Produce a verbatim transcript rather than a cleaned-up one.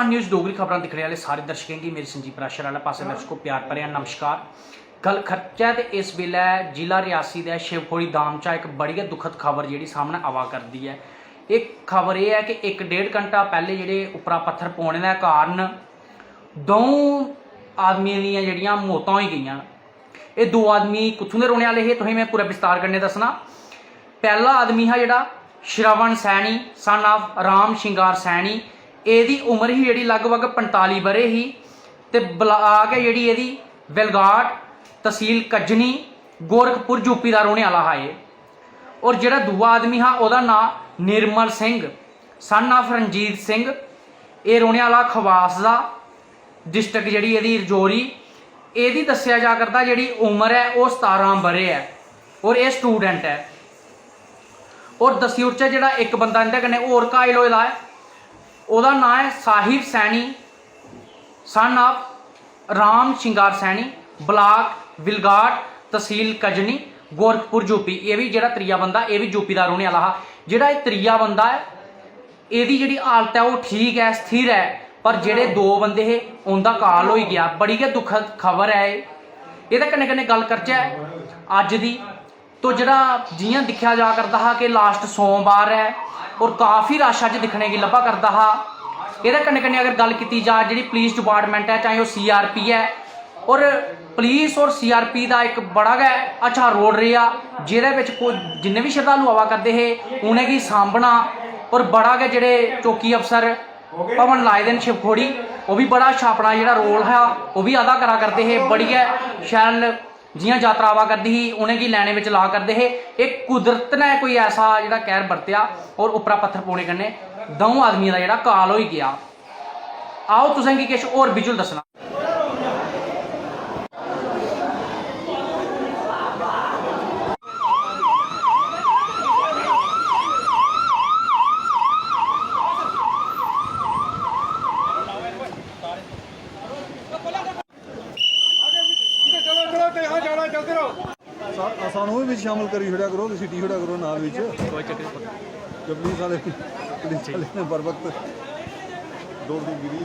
News Dogri खबरां दिक्खने आह्ले सारे दर्शकें गी मेरी संजीव राशर आह्ले पासै दर्शकों प्यार भरेआ नमस्कार। गल्ल करचै ते इस बेल्लै जिला रियासी दे शिवखोड़ी दाम चा इक बड़ी गै दुखद खबर जेह्ड़ी सामनै आवा करदी ऐ। एह् खबर एह् ऐ कि इक डेढ़ घैंटा पैह्ले जेह्ड़े उप्परा पत्थर पौने दे कारण द'ऊं आदमियें दियां जेह्ड़ियां मौतां होई गेइयां। एह् दो आदमी कुत्थूं दे रौह्ने आह्ले हे, तुसें में पूरा विस्तार कन्नै दस्सना। पैह्ला आदमी हा जेह्ड़ा श्रवण सैनी, सन आफ राम श्रृंगार सैनी। एह्दी उम्र ही जेह्ड़ी लगभग पंजताली ब'रे ही ते ब्लाक ऐ जेह्ड़ी एह्दी वेलगाट, तसील कज्जनी, गोरखपुर, यूपी दा रौह्ने आह्ला हा एह्। और जेह्ड़ा दूआ आदमी हा, ओह्दा नांऽ निर्मल सिंह, सन आफ रंजीत सिंह। एह् रौह्ने आह्ला खवास दा, डिस्ट्रिक्ट जेह्ड़ी एह्दी रजौरी। एह्दी दस्सेआ जा करदा जेह्ड़ी उम्र ऐ, ओह् सतारां ब'रे ऐ और एह् स्टूडेंट ऐ। और दस्सी ओड़चै, जेह्ड़ा इक बंदा इं'दे कन्नै होर घायल होए दा ऐ, ओह्दा नांऽ ऐ साहिर सैनी, सन आफ राम श्रृंगार सैनी, ब्लाक विलगाट, तसील कजनी, गोरखपुर, यूपी। एह् बी जेह्ड़ा त्रीया बंदा, एह् बी यूपी दा रौह्ने आह्ला हा। जेह्ड़ा एह् त्रीया बंदा ऐ, एह्दी जेह्ड़ी हालत ऐ, ओह् ठीक ऐ, स्थिर ऐ, पर जेह्ड़े दो बंदे हे, उं'दा काल होई गेआ। बड़ी गै दुखद खबर ऐ एह्। एह्दे कन्नै कन्नै गल्ल करचै अज्ज दी, तो जेह्ड़ा जि'यां दिक्खेआ जा करदा हा कि लास्ट सोमवार ऐ और काफी रश अज्ज दिक्खने गी लब्भा करदा हा। एह्दे कन्नै कन्नै अगर गल्ल कीती जा, जेह्ड़ी पुलिस डिपार्टमेंट ऐ, चाहे ओह् सीआरपी ऐ, और पुलिस और सीआरपी दा इक बड़ा गै अच्छा रोल रेहा, जेह्दे बिच कोई जिन्ने बी श्रद्धालु आवा करदे हे, उ'नेंगी सांभना, और बड़ा गै जेह्ड़े चौकी अफसर भवन लाए दे न शिवखोड़ी, ओह् बी बड़ा अच्छा अपना जेह्ड़ा रोल हा, ओह् बी अदा करा करदे हे। बड़ी गै शैल, जि'यां यात्रा आवा करदी ही, उ'नेंगी लैने बिच ला करदे हे। एह् कुदरत ने कोई ऐसा जेह्ड़ा कहर बरतेआ और उप्परा पत्थर पौने कन्नै द'ऊं आदमियें दा जेह्ड़ा काल होई गेआ। आओ, तुसेंगी किश होर विजुअल दस्सना। सा-, सानू भी बिच शामिल करी छोड़ेआ करो, घसीटी छोड़ेआ करो नाल बिच। कोई चक्कर नहीं। जब पुलिस वाले, पुलिस वाले ने बर वक्त दौड़ दी गिरी।